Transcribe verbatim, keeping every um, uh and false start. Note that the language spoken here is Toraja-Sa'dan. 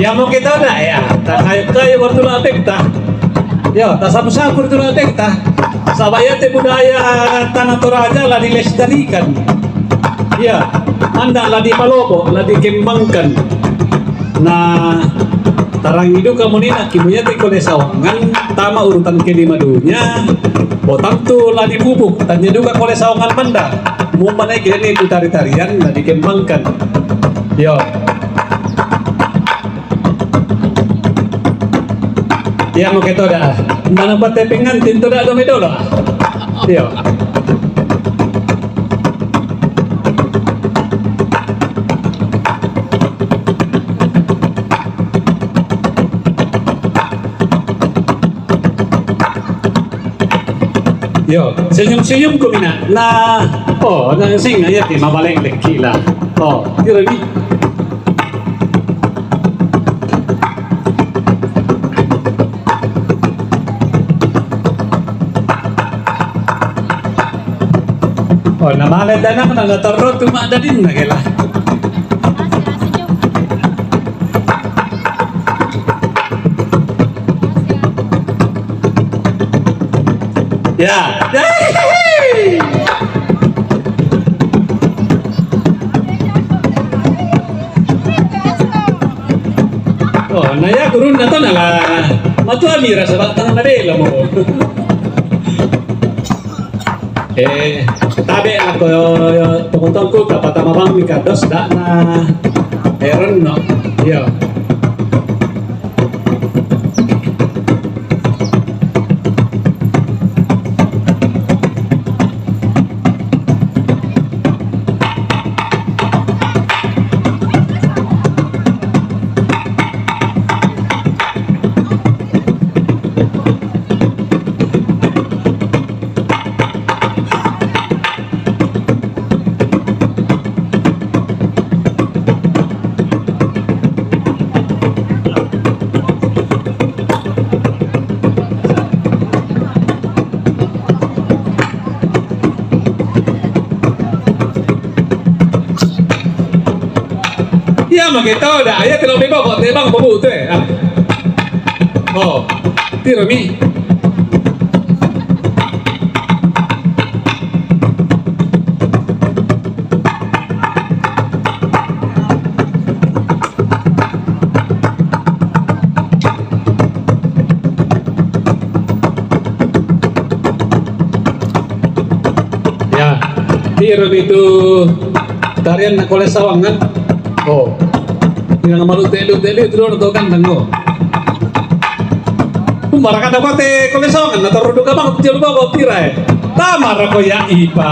Iyamu ke tau da', ya, takayu-kayu bertulak bekta. Yo, tasapu-sapu bertulak bekta. Saba' iyate budaya Tana Toraja la dilestarikan. Iya, anda' la dipalobo', la dikembangkan. Na tarangi duka munena ki muyati kole sawangan tama urutan kelima dunia. O tantu la dipupuk, tanya duka kole sawangan manda. Mumma nai kene tu tari-tarian la dikembangkan. Yo. Iyamu ke tau da'. Mana pate pengantin tau da' do medolo. Iyo. Yo, senyum-senyum ku mina'. Na, oh, na singa' iya ti mabaleng lekki la. Oh, kira ni. Oh, na male dana'na, na torro tu ma'dadinna ke la. Ya. Oh, na iya gurunna to na la. Matu ami rasa batang na dela mo. Eh, tabe' lako tongko-tongko kapatama bang mi kados da' na erenno. Iyo. Iya, mangke tau da'. Iya, telo bebo kok tebang bebu tu, eh. Ah. Oh, tiro mi. Ya, tiro mi tu tarian na kole sawangan. Oh, ina malu telu-telu tu do kan dango. Kumara kada kote kole sawangan na tarudu kabang tu jalu bawa tirai. Tamara ko ya ipa.